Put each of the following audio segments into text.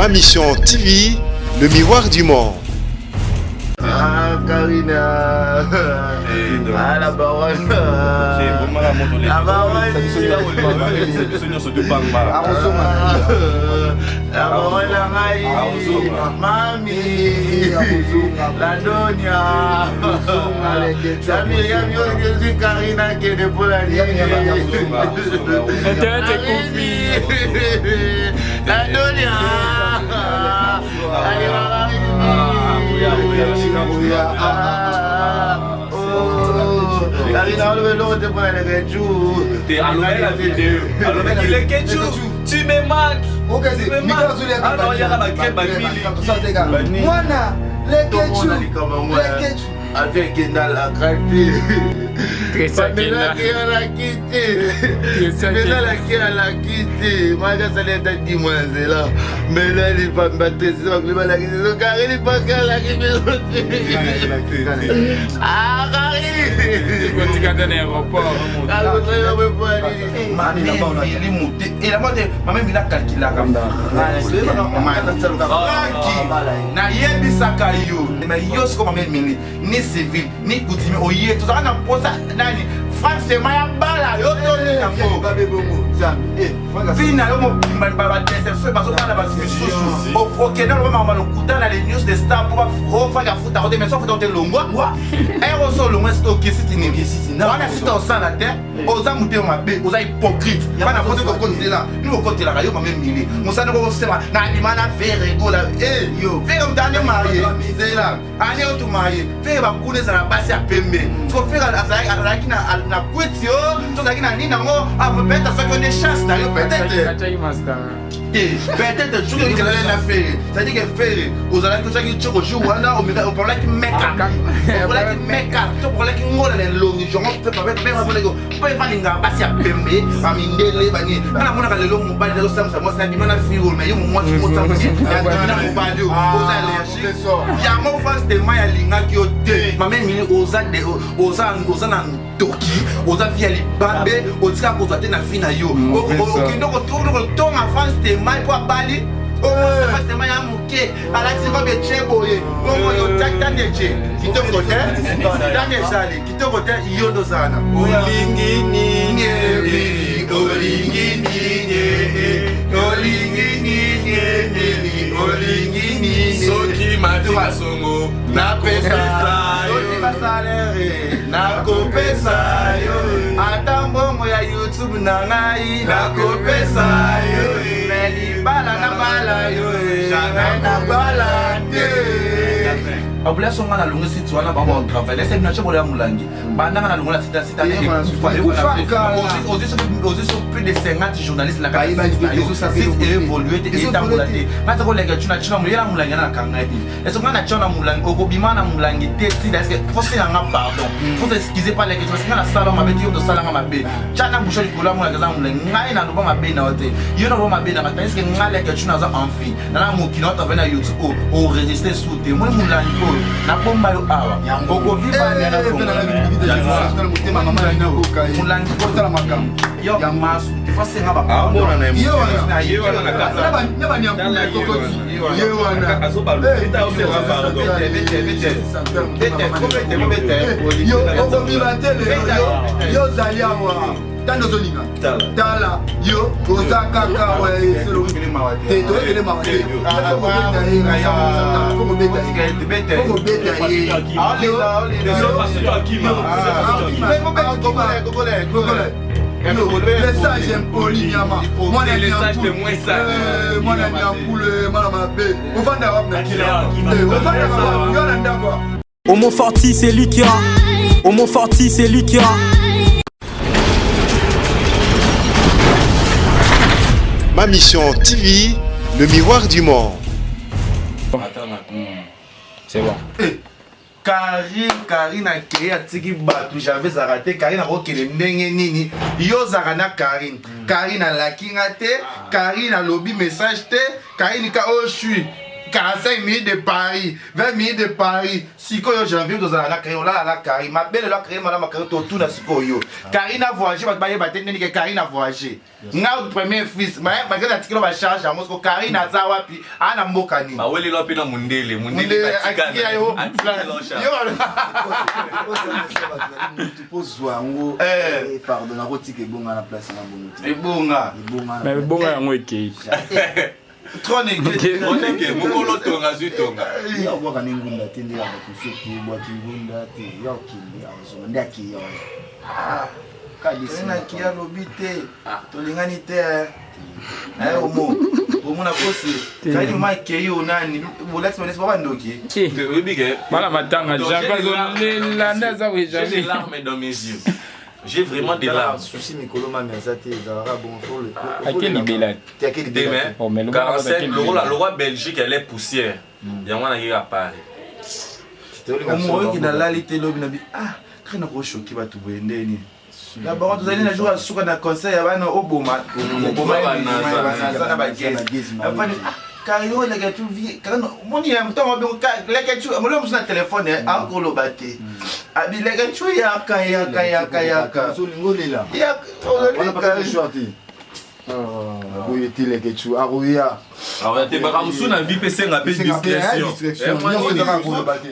Ma Mission TV, le miroir du monde. Ah, Karina. Ah, la baronne. La baronne. La baronne na ngai. Mami. La donia. Yami, yami, Karina kende mpo na nini? Internet ekufi. La donia. Karina oloba eloko te mpo na Leketchou. Alobaki na video, alobaki Leketchou, tu me manques. Mwana Leketchou, Leketchou. Avec endalaka te, bamelaki alaki te, melalaki alaki te, maki asali ata dimo ya nzela, mela lipamba te, bakuli balaki te, kari lipaka alaki biso te. Kotika te na aéroport. Elamba te, mama Emili akalkilaka. Nayebisaka yo, me yo siko, mama Emili, ni civil ni coutumier, oye tozalaka na mposa nani? Frank Sema ya bala yo to nini yango ntina yo mobimba, badéception bazobala bato misusu. Okende oloba makambo lokuta na les news de star mpo ofaki afutako te, mais so afutako te, longwa ere oso olongwa site okesiti nini wana site osala te. Oza motema mabe, oza hypocrite. Bana kote kokotela bino, bokotelaka yo mama Emili mosala kokosema na bima na Ferre Gola. Yo Ferre moto ane marie zela ane oyo marie Ferre bakuna ezala basi ya pembe. Siko Ferre azalaki na kwiti o to azalaki na nini yango, peut-être soki one chance na yo, peut-être te, peut-être soki okelala na Ferre, c'est-à-dire que Ferre ozalaki ozalaki tioko jour wana oparolaki makeup, okolaki makeup to okolaki ngola na elongi jongo mpo evalingaka basi ya pembe, bamindele banini. Nga namonaka lelo mobali azosambisa mwasi na bima na fille oyo, mais yo mwasi mosambisi na mobali oyo oza allergique yango. Face de mai alingaki yo te, mama Emili. Oza oza na ndoki, oza fi ya libabe, otika kozwa te na fi na yo. Okende kotonga France de mai mpo abali France de mai ya moke, alati robe etie boye bongo. Yo tande etie kitoko te, tande ezali kitoko te. Yo nde ozala na olingi nini? Emili, olingi nini? Olingi nini, Emili? Olingi nini? Soki matika songo, napesa. Soki basalaire, nakopesa yo. Ata mbongo ya YouTube na ngai, nakopesa yo. Me libala nabala yo, jamais nabala te. Babula so nga nalongi site wana, bango batravaille ese bino atye bola ya molangi bandanga nalongola site site ekufa. Ozwi so plus de 50 journalistes na kati site, évolue te, etambola te. Nga eza koleka tuna tuna moyela molangi na kanga te. Est-ce nga na tya na molangi, okobima na molangi te? Tina est-ce faut senga nga pardon, faut s'excuser pas leke, parce que nga nasala mabe te. Yo tosalanga mabe, tya na bouche likolo ya molangi eza molangi. Ngai naloba mabe na yo te, yo naloba mabe na nga. Tandis que nga leke tuna aza envie nana mokili na travaille na YouTube oyo, oregistre su te. Moi molangi oyo nabomba yo awa, okoviva molangi otala makambo yo masu te, faut senga ba ye wana na ye wana yo okobima te lelo. Yo ozali awa tanda ozolinga tala, yo oza kaka esolo te, toyokele mawa te. Faut kobeta ye. Le sage impoli, nyama, mwana mwana nyampule, mwana mabe. Ofanda wapi na ofandaka yo na ndako? Homo Forti, c'est lui qui a. Homo Forti, c'est lui qui a. Ma Mission TV, le miroir du monde. C'est bon. Karine, Karine akei, atiki bato. Janvier ezalaka te. Karine akokende ndenge nini? Yo ozalaka na Karine. Karine alaki nga te, Karine alobi message te. Karine ka oyo sui. 45 minutes de Paris, 20 minutes de Paris. Sikoyo janvier tozala na Karine, olala na Karine, mabele la Karine, madame Karine totuna sikoyo. Karine a voyagé, bato bayeba te ndenge Karine a voyagé. Nga premier fils, malgré natikelo ba charge yango siko Karine aza wapi? Ana mboka nini? Bawelelo mpe na mundele, mundele atikela yo. Pozwa yango, pardon, nakotika ebonga na place na bongo te. Ebonga. Mais ebonga yango ekei. Trône ekei. Mokolo tonga azwi tonga. Ya obwaka ne ngunda te nde ya bato soki obwaki ngunda te ya okende azonga nde akei wana. Naki alobi te tolingani te omo omona kosi kali mama akei onani bolakisi banesi babandoki. Bana matanga janvier azolela nde aza we janvier. J'ai des larmes dans mes yeux. J'ai vraiment des larmes. Souci mikolo mami aza te ezalaka bon faut le. Ake libela. Te ake libela. Oh mais 47 le roi le roi Belgique elle est poussière. Yango wana kaka Paris. Omo oyo nalali te lobi na bi ah kaka na koshoki bato boye ndeni. D'abord tozali na jour ya suka na conseil ya bana oboma oboma banaza na bagesi. Afani ah kayo leke tu vie kaka moni ya mtongo bengo leke tu molo musu na telefone akoloba te. Abi leke tu yaka yaka yaka yaka. Ozolingo lela. Yaka wana paka choix te. Boye te leke tu akoya. Akoya te makambo mosusu na vie mpe esenga mpe discrétion. Nyonso ezaka koloba te.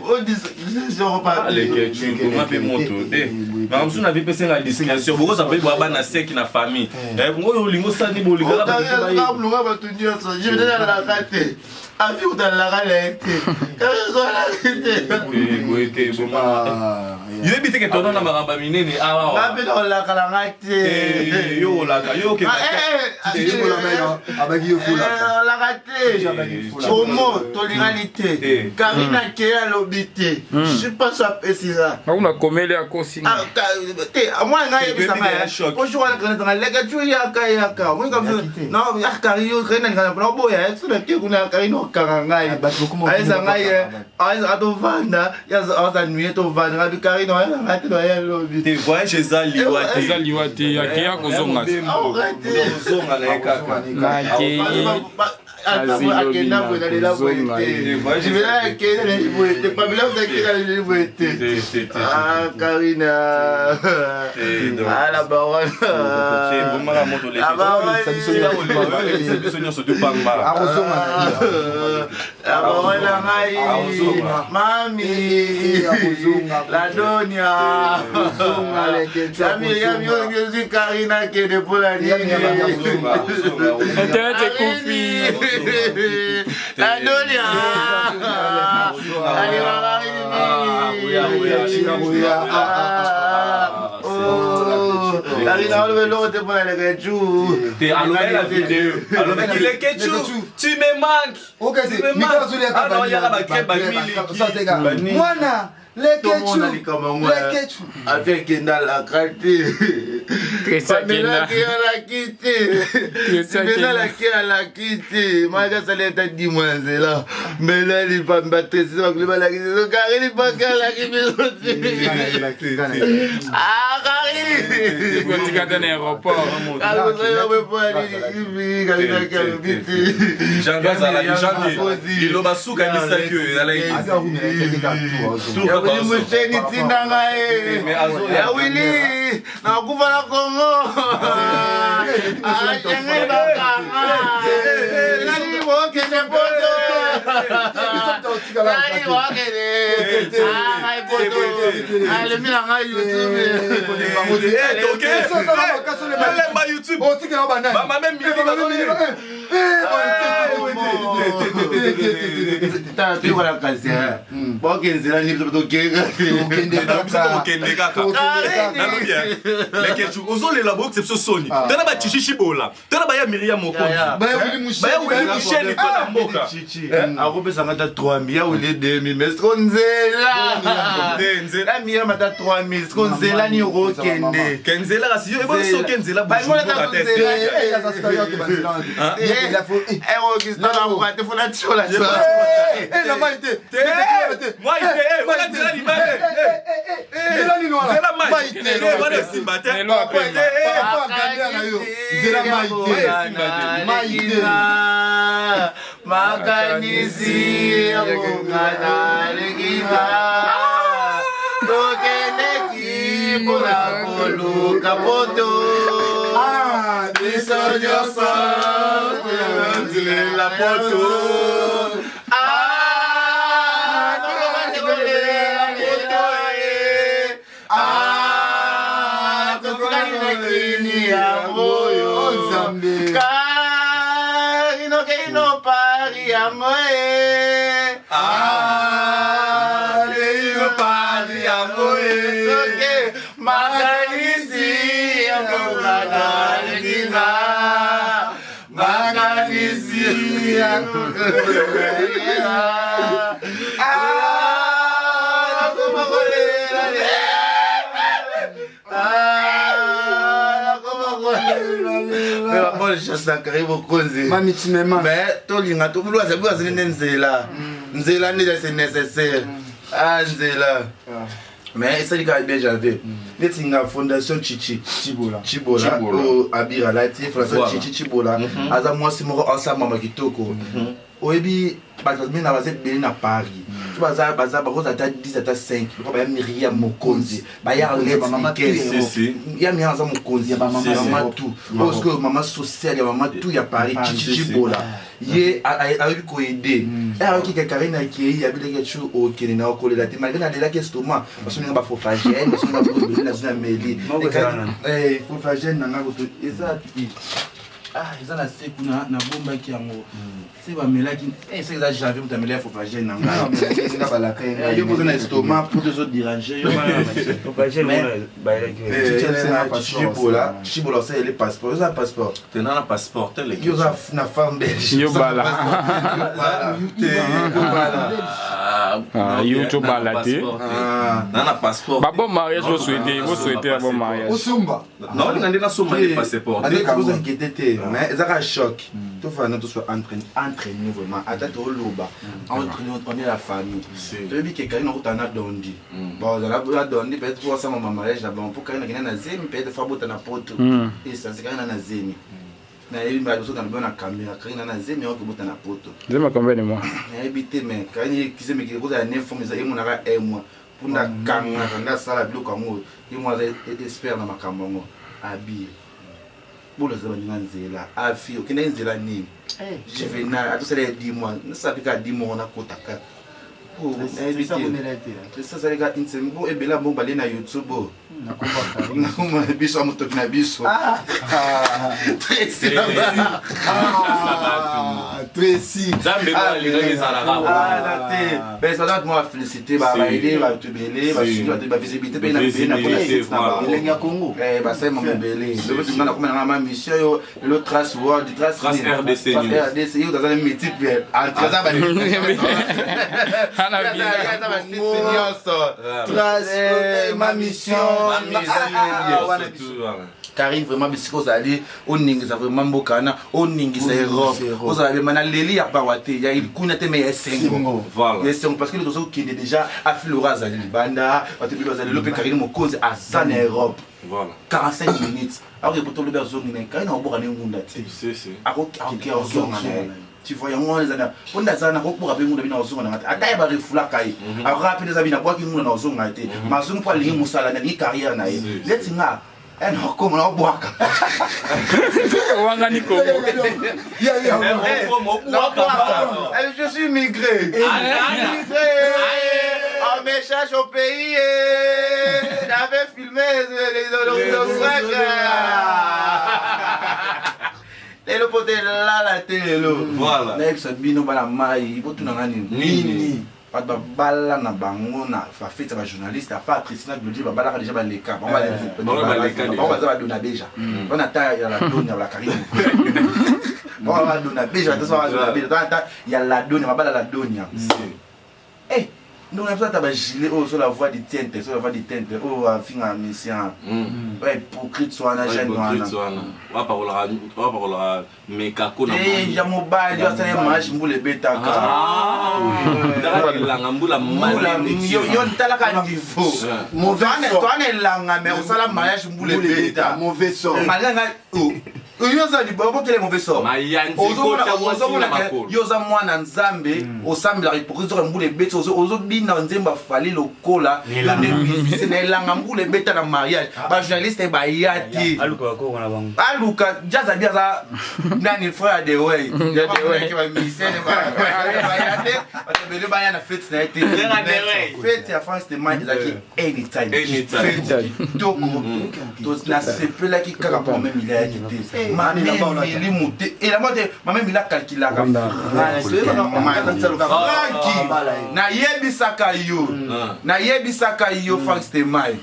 Leke tu koma mpe moto te. Makambo mosusu na vie mpe esenga discrétion. Bokozwa mpe bwa bana seki na famille. Oyo olingi osala nini bolingaka bato bato nyonso. Je vais nalaka te. Avi otalaka na ye te. Kaka te. Boye te boma. Yoyebi te ke toza na makambo ya minene awa. Nga mpe nakolaka na nga te. Yo olaka yo okenda. Abaki yo fulaka. Olaka te. Omo tolingani te. Karine akei alobi te. Je pense apesi nga. Nakuna komeli akosi. Te mwana ngai ayebisa ngai. Bonjour wana Karine tanga leka tu yaka yaka. Moi comme ça. Non, ya Karine yo Karine ngana na boya. So na ke kuna Karine okanga ngai. Ayesa ngai ayesa tovanda. Ya aza nuit tovanda. Ngabi Karine oya ngai te oya lobi. Te voyage eza liwa te. Eza liwa te akeya kozonga. Kozonga na ye kaka. Nakei. Akenda boye nalela boye te jibela akenda naleli boye te pamela akenda naleli boye te ah Karina ah la baronne la baronne la baronne na ngai mami la donia yami yami Karina akende mpola nini Internet ekufi. La donia Karina oloba eloko te mpona Leketchou. Te alobaki na video alobaki Leketchou tu me manques. Mwana tomona likambo yango avi akenda alaka te pamelaki alaki te simenalaki alaki te maki asali ata dimo ya nzela mbela lipamba tresi bakuli balaki biso kari lipaka alaki biso te akari kotika na aéroport liloba suka ebisaki oyo ezalaki Musheni tinda ngai ya Willy nakufa na Congo ashengeli bakanga nani bokende poto nani bokende ngai poto alemi na ngai YouTube YouTube toyokola kasi bokenzela nini biso tokende kaka nalobi Leketchou ozolela boyokisa biso soni tala bachichichi bola tala baya Miriam Mokonzi baya Willy Musheni to na mboka akopesanga ata 3000 ya Willy 2000 mais siko nzela ya Miriam ata 3000 siko nzela nini okokende ke nzela kasi yo ebongi soki nzela Makanisi ya kongana lekinga tokendeki mpona koluka poto biso nyonso toyotilela poto. Ah, tokobandi kolela poto, eh. Ah, totikali na kini yango oyo. Nzambe. Karino keino pari yango e. Ah, keino pari yango e. Soki makanisi yakongana lekinga, makanisi yakongana. Ah, nakoma kolela le. Ah, nakoma kolela. Mais bonne chance na Karine Mokonzi. Mami Chimema. Mais tolinga tobulwazali nde nzela nzela nde c'est nécessaire. Ah, nzela, mais esali kaka bien. Janvier, neti nga fondation Chichi Chibola. Chibola. Chibola. Oyo Abir alati, fondation Chichi Chibola, aza mwasi moko asala mama kitoko. Oyebi, bato mingi baza ebele na Paris, so baza baza bakozala ata 10, ata 5, loko baya Miriam Mokonzi, baya Mokonzi, bamama Arlette. Si, si. Ya Miriam aza mokonzi Ya bamama ya mama Europe. tout oyo sikoyo mama sociale ya mama tout ya Paris. Paris. Chichi Si, si. Chibola, ye ayebi koaider. Ayoki ke Karine akei, abilaki tu okende na okolela te, malgré nalelaki estomac, basominga bafofagene, basominga ebele, nazwi na meli fofagene nanga koto eza. Ah, eza na se kuna, nabombaki yango se bamelaki. Se eza Janvier, moto ameli ya fofagene na ngai. Yo koza na estomac po tozodéranger yo. Chibola, Chibola, osaleli passeport, oza passeport. Tena na passeport te, leke. Yo oza na femme belge. Yo bala. Yo bala. Ah, yo to bala te. Na na passeport. Ba bon mariage, vous souhaitez, vous souhaitez un bon mariage. Osomba. Naolinga nde nasomba nde passeport te. Andeti koza inquiété te, mais ezaka choc. Tofanda, toswa entre nous vraiment, ata toloba entre nous, on est la famille. Toyebi ke Karine akutana na Dondi, bon, ozala na Dondi peut-être po asama mariage na bango, po Karine akenda na zemi, peut-être fa bota na poto. Esansi Karine na zemi, nayebi basoki na lobi na caméra, Karine na zemi, aoki bota na poto. Zema combien de mois? Nayebi te, mais Karine kizemi kozala neuf mois, emonaka un mois mpona kangaka nde asala biloko yango. Ye moko aza expert na makambo yango. Abire bolo aza baninga nzela afi okendaki nzela nini? Juvenal atosala ya 10 mois, nasala mpe kaka 10 mois, nakota kaka. Nayebi te, esasali kaka une semaine bo ebele bongo balie na YouTube o nakomona biso ya motoki na biso. Tracy. Tracy. Nzambe mo alingaki ezalaka. Te, mais ça doit moi féliciter baede bato ebele basungi bato bavisibilité mpe na ebele na mpona site na bango. Elenge ya Congo. Basali mamo ebele. Lelo tinga nakoma nanga ma mission yo lelo Trace World, Trace Trace nini? RDC Trace News. RDC, yo taza na multiple entre aza ba Ana bien. aza ba site nyonso. Trace, ma mission. Wana biso. Karine, vraiment, bisika ozali, oningisa vraiment mboka wana, oningisa Europe. Europe. Ozala bema na leli ya bawa te, ya kuna te, me ya esengo. Voilà. Ya esengo, parce que tozokende déjà, afilora azali libanda, bato ebele bazali lelo mpe. Karine Mokonzi aza na Europe. 45 minutes akoki po tolobi azongi na ye. Karine akoboka ne ngunda te. Si, si. Akoki azonga na ye, tu vois. Yango wana eza na mpo nde aza na koboka mpe ngunda bino azonga nanga te, ata ye barefulaka ye, akoka mpe eza bino abwaki ngunda na ozonga te, mazongi mpo alingi mosala, alingi carrière na ye. Neti nga nakoma naobwaka. Wangani Congo. Je suis immigré. Immigré. On me cherche au pays. J'avais filmé les les lelo po te lala te lelo. Nayebisa bino, bana mai, botunanga nini? Nini? Bato babala na bango na bafeti ya bajournaliste, à part Christina Glodi, babalaka déjà, baleka bango. Bango baleka déjà. Bango baza badona déjà, wana ata ya la doni ya la Karine, bango badona déjà, bato badona déjà ata ya la doni, babala la donia. Eh, ndongo na biso, ata bagilet oyo so la voix du tente, so la voix du tente oyo afinga mission oyo hypocrite wana, jeune wana. Wana wapakolaka mekako na Eh, ya mobali oyo asala ye mariage, mbula ebetaka. Taka elanga mbula. Mbula yo talaka niveau. Mauvais sort. Toana elanga, mais osala mariage, mbula ebeta. Mauvais sort. Malgré nga Yo oza obokele mauvais sort. Ozomona yo oza mwana Nzambe, osambelaka hypocrite, ozoka mbula ebeti, ozobina nzembo afali lokola yo nde musicien na elanga. Mbula ebeta na mariage, bajournaliste baya te. Aluka jazz abi aza nani, frère de way bamusicien baya te, bato ebele baya na fete na ye te. Fete ya France de mai ezalaki anytime, fete kitoko, nasepelaki kaka mpo mama Emili ayaki te. Mama Emili mote elamba te, mama Emili akalkulaka. Franki, nayebisaka yo, nayebisaka yo, Frank Stemai,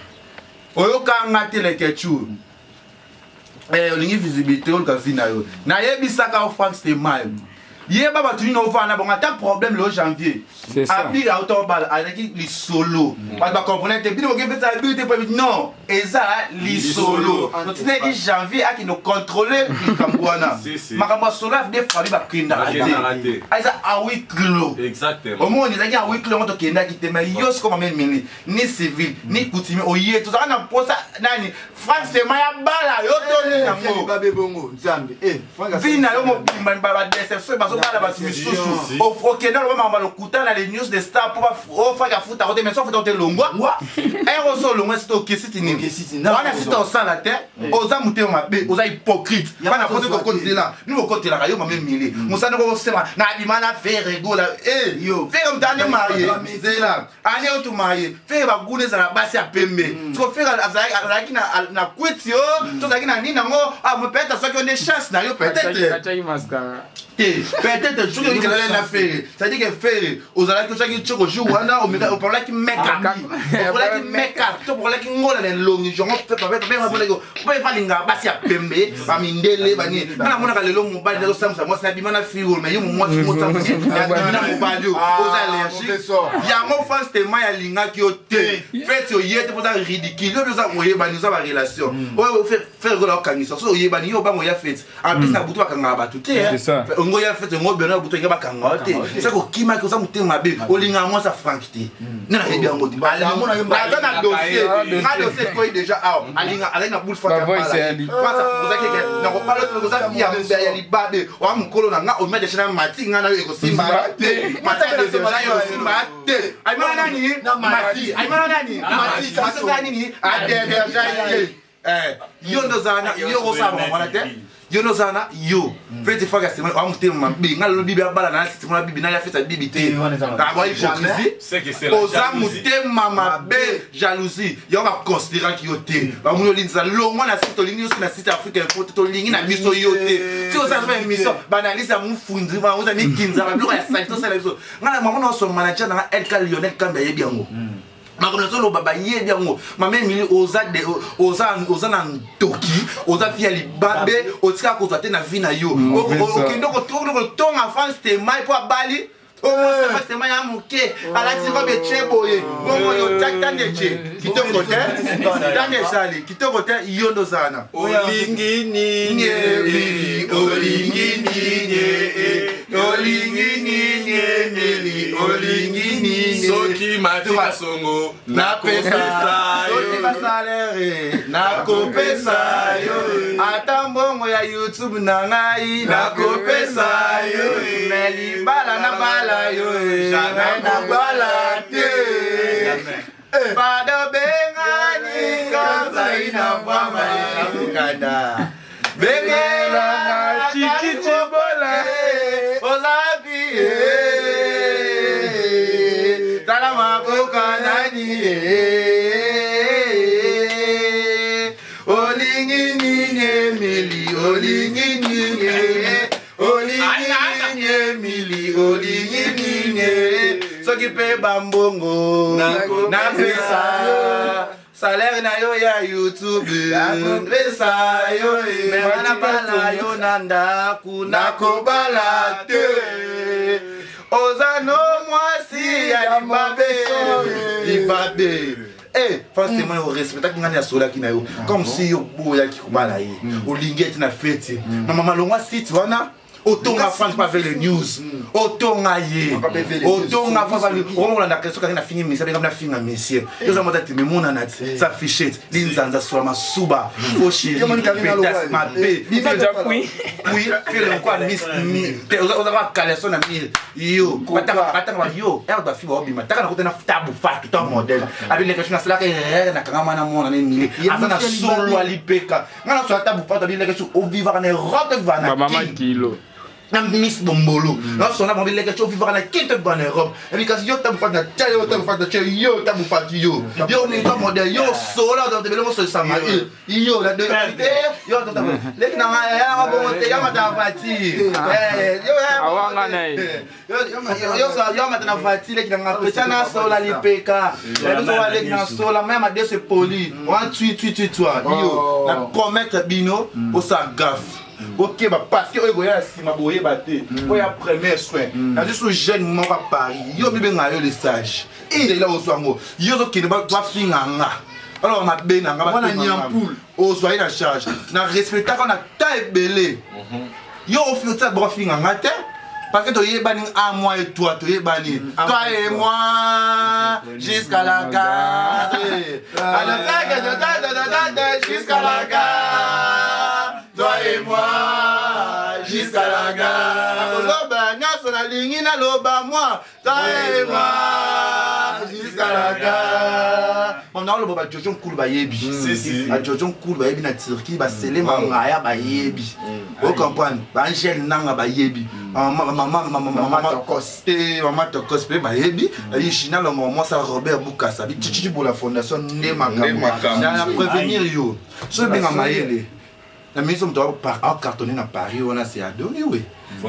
oyokanga te. Lekechu, olingi visibilité, oluka vi na yo. Nayebisaka yo, Frank Stemai, yeba bato nini ovanda na bango. Ata problème lelo janvier abiri auta obala, azalaki lisolo, bato bacomprendre te. Bino boke feti abiri te po non, eza lisolo. Totinaki janvier akende contrôle likambo wana. Makambo ya solo afde fabi bakendaka te, eza à huis clos. Omoni, ezalaki à huis clos yango tokendaki te. Mais yo siko mama Emili, ni civil ni coutumier, oye tozalaka na mposa nani Frank Sema ya bala yo to nini yango. Vi na yo mobimba badéception, bazobala bato misusu, okende oloba makambo lokuta na les news de star mpo ofaki afuta te. Mais so afuta te, longwa ere oso olongwa site okesiti nini wana site osala te. Oza motema mabe, oza hypocrite. Bana poto tokotela bino, bokotelaka yo mama Emili mosala ndeko osema na abima na Ferre Gola. Ferre moto ane marie zela ane oyo tomarie Ferre baguna ezala basi ya pembe. Siko Ferre azalaki na kwiti o to azalaki na nini yango, peut-être azwaki yo nde chance na yo, peut-être te, peut-être soki okelala na Ferre, c'est-à-dire que Ferre ozalaki otiaki tioko jour wana, opalolaki makeup, opolaki makeup to opolaki ngola na elongi jongo mpe balingaka basi ya pembe, bamindele banini. Nga namonaka lelo mobali nde azosambwisa mwasi na bima na fille, mais yo mwasi mosambwisi na mobali oyo oza allergique yango. France tema alingaki yo te, fete oye te mpo oza ridicule. Yo mpe oza oyebani, oza barelation oyo Ferre Gola okangisa so oyebani yo obango ya fete. En plus na butu bakangaka bato te. Ngo ya fete ngo beno ya butu enge bakanga yo te. Seke okimaki, oza motema mabe, olingaka mwasi ya Frank te. Nde nayebi yango te, aza na dossier nga, dossier ekoyi déjà awa. Alinga azali na boule ozaki nakobala oza ya libabe oya mokolo na nga omia deja na mati nga na yo ekosimba te, mati ekosimba te. Ayimana nani mati, ayimana nani mati, asala nini, adéverger ye. Yo nde ozala na yo kosala makambo wana te. Yo nde ozala na yo feti faka sema oya motema mabe. Nga lelo bibi abala na siti mona bibi naya feti ya bibi te, aba hypocrisie, oza motema mabe, jalousie. Yango baconsidéraki yo te, bamoni olingisa longwa na site. Tolingi nyonso na site Afrique Info te, tolingi na biso yo te. Ti osala so émission baanalyse ya mofunzi, oza mikinza babiloko ya sali tosala biso. Nga na mama nyonso, manager nanga LK Lionel Kambe ayebi yango, makambo nazoloba bayebi yango. Mama Emili, oza na ntoki, oza fi ya libabe, otikaka kozwa te na vie na yo. Okende kotonga France temai mpo abali omosema ya moke, alati robe etie boye bongo yo tande etie kitoko te, tande esali kitoko te. Yo nde ozala na olingi nini? Olingi nini? Olingi nini, Emili? Olingi nini? Soki matika songo napesa, soki basalaire nakopesa yo, ata mbongo ya YouTube na ngai nakopesa yo, mais libala nabala yo jamais, nabala te. Bado bengani kozai na pamba ya mokanda bengelanga Chichichibola. Ozapi tala maboka nani. Olingi nini, Emili? Olingi nini? Olingi nini, Emili? Olingi nini? Soki mpe bambongo napesa, salaire na yo ya YouTube pesa yo, mais nabala yo na ndako nakobala te. Oza no mwasi ya libabe, libabe. Forcément orespectaki ngani, asolaki na yo comme si yo boyaki kobala ye. Olingi ete na feti mama malongwa site wana. Otonga France pas avec les news. Otonga ye. Otonga France okomolanda question kaka na fingi monsieur, benga na finga monsieur. Yo za mota timi mona na sa fichette linzanza sur masuba faux chéri. Pétasse mabe. Puis Oui, fais quoi miss mi. Oza ba caleçon na mi. Yo, batanga batanga ba yo, er ba fi ba obima. Taka na kota na tabu fa tout un modèle. Abi le question na salaka erreur na kanga mana mona na mili. Aza na solo alipeka. Nga na so tabu fa tabi le question ovivaka na Europe va na. Bamama kilo. Na miss bombolo nasona bango bileke ti ovivaka na kinte ovivaka na Europe ebi kasi yo tabu fati na tia yo tabu fati na tia yo tabu fati yo yo ninga modèle yo sola tebele mosolisanga yo na te yo leki nanga yanga bongo te yo mata fati Awanga na ye. Yo mata na fati leki nanga pesa na sola lipeka biso wa leki na sola maya madeso epoli wana tui tui tui twa yo na promettre bino osala gaffe okeba parce que oyo boya ya nsima boyeba te oyo ya premier soin nazwi so jeune moko ya Paris yo mibenga yo le sage ezela ozwa yango yo ozokende bafinga nga alors mabe na nga Mwana Nyampul. Ozwa ye na charge na respectaka na ta ebele yo ofinga bafinga nga te parce que toyebani a moi et toi toyebani toi et moi jusqu'à la gare, jusqu'à la gare, toi et moi jusqu'à la gare. Nakoloba nyonso nalingi naloba moi, toi et moi jusqu'à la gare. Bon, naoloba bajojo nkulu bayebi. Si, si. Bajojo nkulu bayebi na Turquie, baselema ngaya bayebi, ocomprendre, baangele nanga bayebi, mama Tokos. Te mama Tokos mpe bayebi China longo mwasa Robert Bukasa bichichichi bola fondation nde Nde makambo. Na prévenir yo so ebenga mayele na miso moto acartonné na Paris wana, c'est adori we,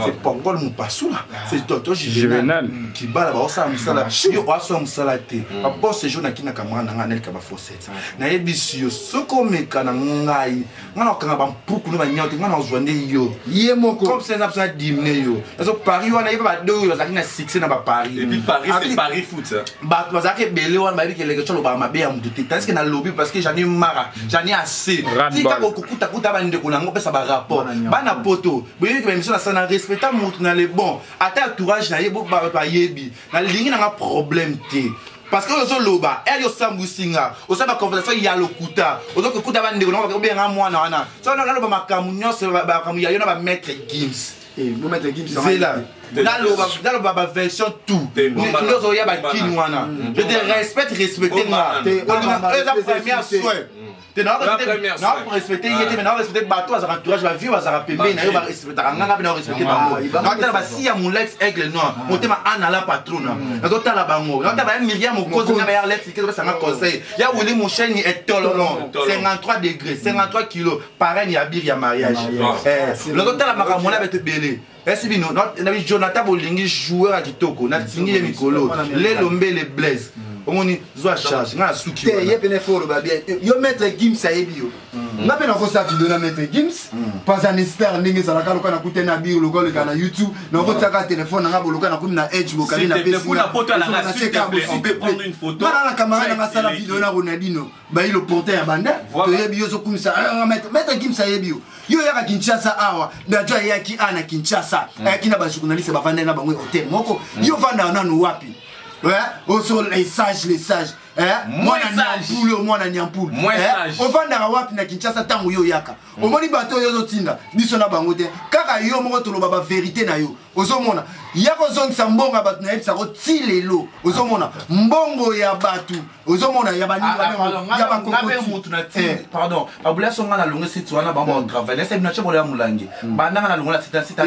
c'est Pongol Mopasula, c'est Toto Juvenal Juvenal. Kibala baosala mosala, yo oasala mosala te. Babon séjour naki na camarade na ngai anelika bafossette, nayebisi yo soki omeka na ngai, ngai nakokanga bampuku no banyao te, ngai nazwa nde yo ye moko comme ça eza biso na dimine yo nazo Paris wana yeba bado oyo bazalaki na succès na baparis. Et puis Paris, c'est Paris foot, hein. Bato bazalaki ebele wana bayebi keleke ti olobaka mabe ya motu te, tandis que nalobi parce que j'en ai marre, j'en ai assez. Ras-le-bol. Tika kokutakuta bandeko nango opesa barapport bana poto boyebi ke baémission nasala na respecta motu na le bon ata entourage na ye bo bato bayebi nalingi nanga problème te, parce que oyo ozoloba ere osambwisi nga, osala baconversation ya lokuta, ozokokuta bandeko nango obenga mwana wana so naloba makambo nyonso, makambo ya yo na bamaître Gims. Bo maître Gims. Zela naloba, naloba baversion tout Te, bomba nde ozoya bomba bakini wana. Je te respecte, respecte nga. Bomba Te, Olinga- eza respecte première te. soin te. La première soin. Naorespecte ye te, mais naorespecte bato bazalaka entourage, bavie bazalaka pembeni na yo, barespectaka nga, nga mpe naorespecte bango. Naotala basi ya molex aigle noir motema ana la patrona, nazotala bango, naotala baya Miriam Mokozi na baya Lex opesanga conseil ya Wili Mosheni etololon 53 degré 53 kilo parraine ya bire ya mariage. Nazotala makambo wana beto ebele esi bino nabi Jonathan Bolingi, joueur ya kitoko, natingi ye mikolo lelo mbele Blaise omoni zwa charge nga na suki te wana. Ye pene fo oloba bien, yo maître Gims ayebi yo, nga mpe nakosala video na maître Gims paza ni star ndenge ezalaka loka nakute na biro loka oleka na YouTube nakotiaka telefone nanga boloka nakomi na edge bokali. S'il te plaît, kuna poto alanga, s'il te plaît, on peut prendre une photo. Nga na camarade nanga asala video na Ronaldino bayi le porteur ya banda. Toyebi yo ozokumisa maître Gims ayebi yo, yo oyaka Kinshasa awa, dajo ayaki a na Kinshasa, ayaki na bajournaliste bavandai na bango hotel moko. Yo ovandaka nanu wapi? Oso les sages, les sages, mwana Nyampulu oyo, mwana Nyampulu. Moins sage. Ovandaka wapi na Kinshasa ntango yo oyaka? Omoni bato oyo ozotinda biso na bango te, kaka yo moko toloba bavérité na yo. Ozomona ya kozongisa mbongo ya bato, nayebisako ti lelo ozomona mbongo ya bato, ozomona ya Nga mpe mutu na ti pardon babula so nga nalongo site wana bango batravaille nese bino tie bola ya molangi bandanga nalongo na site na site.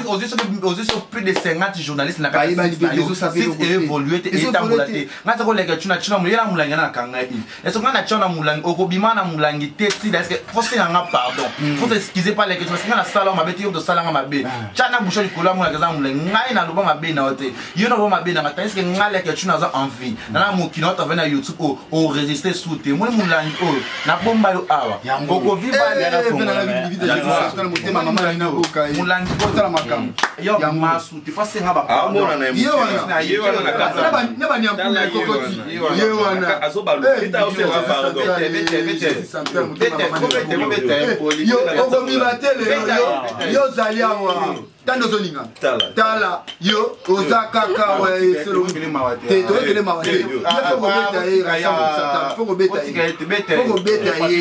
Ozwi so plus de 50 journalistes na kati site évolue te, etambola te. Nga za koleka tuna tuna ye na molangi na kanga Yves est-ce nga na tia na molangi okobima na molangi te? Tila est-ce que faut senga nga pardon, faut s'excuser pas leke parce que nga nasala mabe te, yo tosalanga mabe. te. Tya na bouchon likolo ya monaka eza molai. Ngai naloba mabe na yo te, yo naloba mabe na ngai, tandis que ngai Leke Tshou naza en vie na mokili na travaille na YouTube oyo oregistre su te. Omoni molangi oyo nabomba yo awa, okoviva molangi otala makambo yo masu te, fa senga ba pardon ye wana na banyampula ekokoti ye wana yo okobima te lelo, yo ozali awa tanda ozolinga tala yo oza kaka esolo te, toyokele mawa te. Faut kobeta ye, faut kobeta ye, faut kobeta ye.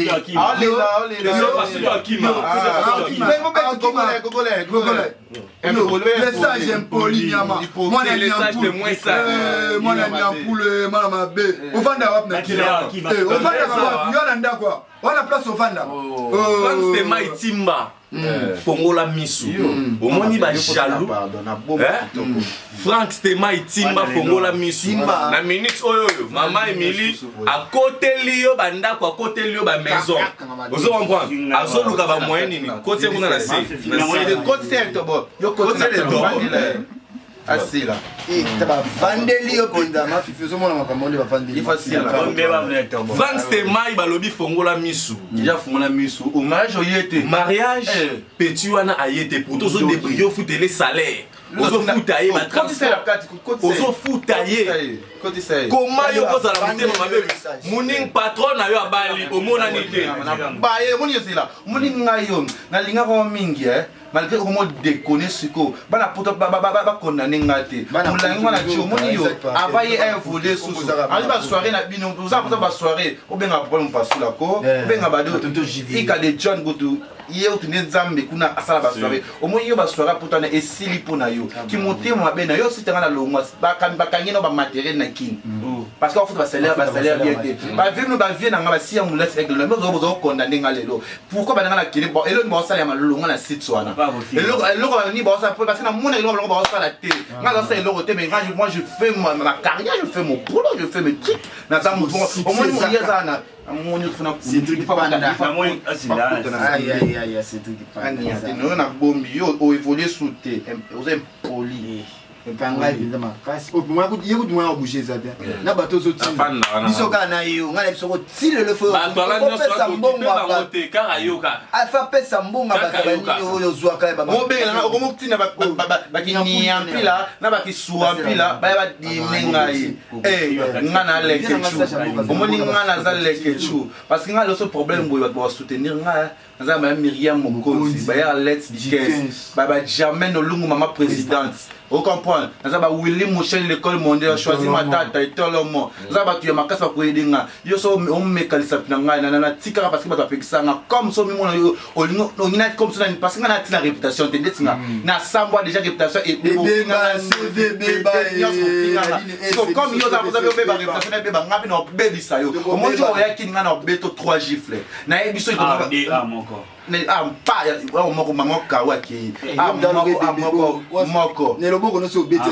Le sage impoli, nyama, mwana nyampule, mwana nyampule, mwana mabe. Ovanda wapi na kila? Ovandaka wapi yo? Na ndako wana place ovanda? Frank Stemay Timba, fongola misu, omoni bajaloux. Frank Stemay Timba, fongola misu na minute oyo. Oyo mama Emily akoteli yo bandako, akoteli yo bamaison, ozo comprendre? Azoluka bamoyen nini kotie kuna na se. Asila. Bavandeli yo mpenza, mafifi, ozomona makambo nde bavandeli. Frank Stemay, balobi fongola misu. Déjà fongola misu, o mariage oye te. Mariage petit wana aye te, pourtant ozodébrouille, ofutele salaire, ozofuta ye batransport, ozofuta ye. Koma yo kozala motema mabe, moning patron na yo abali, omonani te. Baye omoni ezela, omoni ngai yo nalingaka mingi, malgré okomo déconner. Sikoyo bana poto bakondane nga te. Molangi wana ti omoni yo ava ye invole susu ali basoirée na bino, oza poto basoirée, obenga problème pasula ko obenga bado ika de John kutu ye kutu nde Nzambe kuna asala basoirée. Omoni yo basoirée poto wana esili mpo na yo kimotema mabe na yo. Ositanga na longwa, bakangi no bamatériel na kini parce que bafuta basalaire, basalaire bien te. Bavie bino, bavie na nga basiya molasi aigle na bino, bozokondane nga lelo. Pourquoi bananga na kele? Bon, eloko baosala ya malonga na site wana, eloko nini baosala? Parce que namona eloko balongo baosala te. Nga nazosala eloko te, mais nga, moi je fais ma carrière, je fais mon boulot, je fais mes trucs. Naza motu, omoni moye aza na amoni funa oyo nabombi yo, oévolue su te, oza impoli. Ngai mpenza makasi ye kutu mwana kobouge eza te na bato ozotinda biso kaka na yo. Ngai na biso koti lelo fopesa mbongo, apesa mbongo bato banini oyo ozwaka. Obengela okomotinda bakiniampila na bakisuwa mpila baya badime ngai. Nga na Lekechu, omoni nga naza Lekechu parce que nga loso problème boye, bato basoutenir ngai. Naza baya Miriam Mokonzi, baya Alex Dikes, baba Germaine Olungu, mama présidente, ocomprendre? Naza ba Willy Mochel, l'école mondiale, choisi Matata etolomo. Naza bato ya makasi bakoyede nga. Yo so omekalisa na ngai natikaka parce que bato bapekisa nga comme so omimona yo olingi na comme so nani, parce que nga natina réputation te. Ndeti nga nasambwa déjà, réputation nyonso ofinganga. So comme yo oza obeba réputation na ebeba, nga mpe na obebisa yo. Omoni oyaki nga na obeto 3 gifle, nayebi so pa moko mama kawa akei moko moko. Loboko nyonso obeti.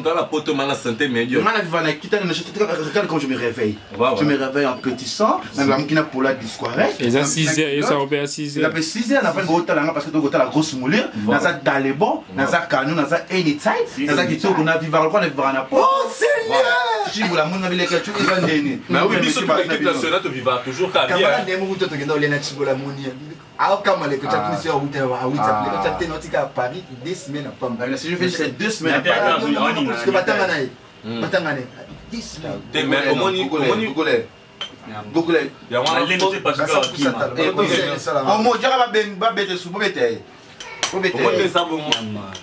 Ala poto mana santé médiocre. Nga na viva na kita, regarde comme je me réveille. Je me réveille en petit sang, nalamuki na pola disquare. Eza 6 heures, eza obe ya 6 heures. 6 heures nafani kotala nga parce que tokotala grosse moulure. Naza dans le bon, naza kanu, naza anytime, naza kitoko, na vivaka lokola na vivaka na po. Oh Seigneur! Cibola moni na bileka tu eza ndeni. Mais oui, biso équipe nationale tovivaka toujours ka bien. Camarade ndenge moko tokenda olia na Cibola, moni aokama leko tya tuni so awuta awuta leko tya te naotika Paris 2 semaines à pamba. Si je fais, c'est 2 semaines à Paris. Parce que batanga na ye, batanga na ye 2 semaines. Te, mais omoni omoni Google. Yango omo diaka babete su bobete ye. Omoni eza bongo.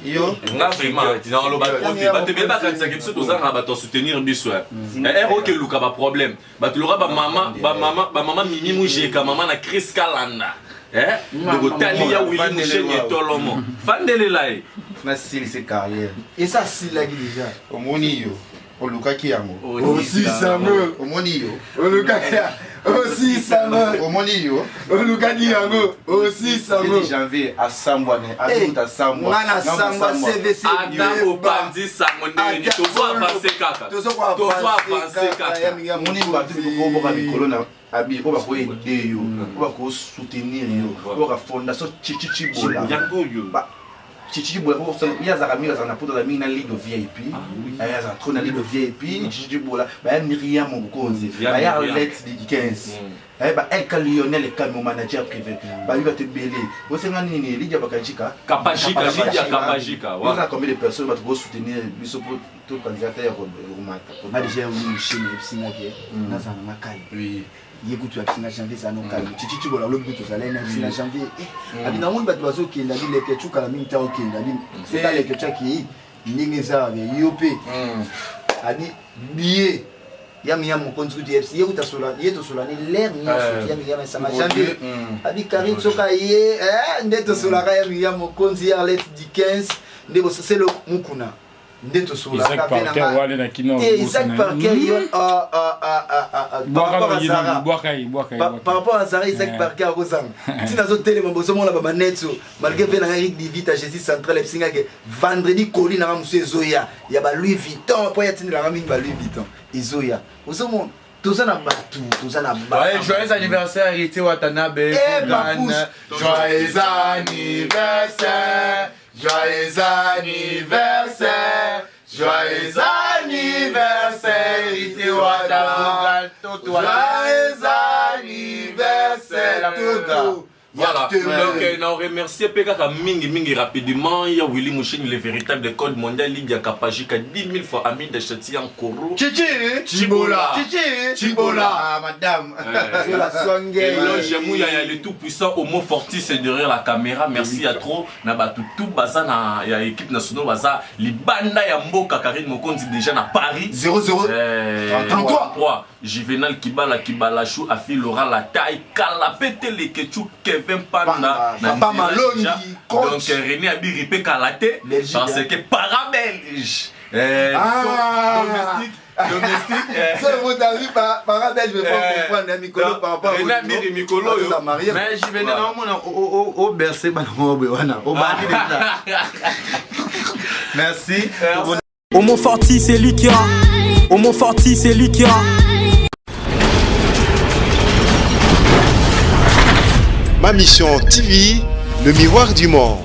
Yo nga vraiment naloba trop te. Bato ebele bakanisaka biso tozanga bato ya soutenir biso ere okeluka baproblème. Bato loka bamama, bamama, bamama Mimi Mujeka, mama na Chris Kalanda, donc otali ya Willi Musheni etolomo fandelela ye. Nasilisi carrière. Esa asilaki déjà. Omoni yo olukaki yango. Osisango. Omoni yo. Olukaki. Osisango. Omoni yo. Olukaki yango. Osisango. Janvier asambwa ne azuta eh, asambwa. Nga na sambwa CVC. Ata opanzi sango ndenge tozo avancer kaka. Tozo avancer kaka. Omoni bato bikoboka mikolo na abi oyo bako aider yo, oyo bako soutenir yo, oyo baka fondation Chichi Chibola. Yango oyo. Chichi Chibola ye azalaka mingi azalaka na poto azalaka mingi na lido VIP. Ah ye azalaka trop na lido VIP. Chichi Chibola baya Myriam Mokonzi, baya Arlette Dickens. Mm. Ba Elka Lionel Kami manager privé. Mm. Ba bato ebele. Bosenga nini Lydia Bakajika? Kapajika, Lydia Kapajika. Oza combien de personnes bato ko soutenir biso po to candidat ya komata. Nga déjà oui musheni ayebisi nga ke nazala na nga calme. Ye kutu ayebisi nga janvier ezala no calme. Chichi Tshibola alobi kutu ozala ye na ayebisi nga janvier. Eh abi namoni bato bazokende abi leke tshukala mingi ta okende abi soki aleke tshaki akei ndenge eza abi yo pe abi billet ya miya mokonzi kutu yebisi ye kutu asola ye tosolani l'air nyonso ya miya esanga janvier abi Karine soka ye nde tosolaka ya miya mokonzi Arlette Dickens nde bososelo mukuna nde tosolaka pe na nga na kino te Isaac Parker yo ah ah ah ah ah par rapport à Zara par rapport à Zara Isaac Parker akozanga ntina azotelema bozomona ba manette oyo malgré ve na nga Eric Divita Jésus central ebisinga ke vendredi colis na nga mosusu ezoya ya ba Louis Vuitton mpo ya tindelanga mingi ba Louis Vuitton ezoya ozomona toza na bato toza na bato joyeux anniversaire Héritier Watanabe eh, joyeux anniversaire Joyeux anniversaire, joyeux anniversaire, Héritier Watanabe. Joyeux anniversaire, Toto. Voilà. Donc, na remercier pe kaka mingi mingi rapidement ya Willy Musheni le véritable code mondial Lydia Kapajika 10 000 fois ami de Chatian Koro. Chichi Chibola. Chichi Chibola. Ah madame. C'est la swangue. Eloge Mouya le tout puissant Homo Fortis est derrière la caméra. Merci à trop na bato tout baza na ya équipe nationale baza libanda ya mboka Karine Mokonzi déjà na Paris 00 33 3 Juvenal Kibala Kibalashu Afi Laura la taille Kalapete Lekechu Kevin Panda na Papa Malongi coach donc René Abiri pe Kalate parce que para belge ah. domestique domestique eh. So vous avez par para belge mais faut comprendre hein, mikolo par rapport René Abiri mikolo oyo mais Juvenal omona o bercer bana moko wana obandi déjà merci. Homo Forti, c'est lui qui a. Homo Forti, c'est lui qui a. Ma Mission TV, le miroir du monde.